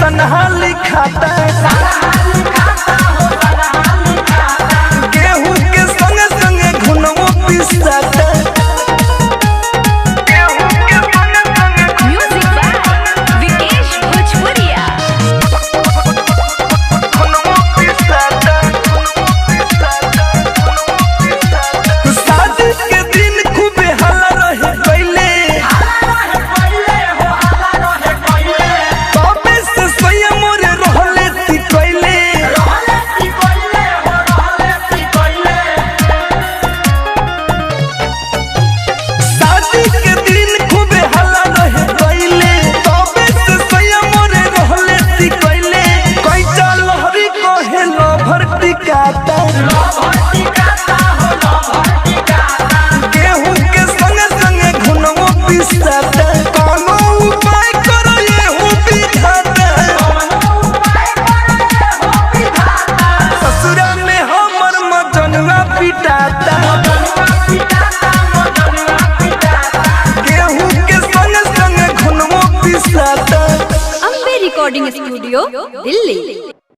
सनहा लिखाता। गेहूं के संग संग घुनवो पिसाता। गेहूं के संग संग म्यूजिक बाय विकेश भोजपुरिया। घुनवो पिसाता। शादी के दिन खूबे हल्ला रहे पहले, तबे से सोया मोरे रहले ती कैले। शादी के दिन खूबे हल्ला रहे कैले, तबे से सोया मोरे रहले ती कैले। कैचा लहरी कहे लभर टिकाता। गेहूं के संग संग घुनवो पिसाता। कोनो उपाय करो येहू विधाता। ससुरा में हमर मजनुआ पिटाता। गेहूं के संग संग घुनवो पिसाता। Ambe recording studio Delhi.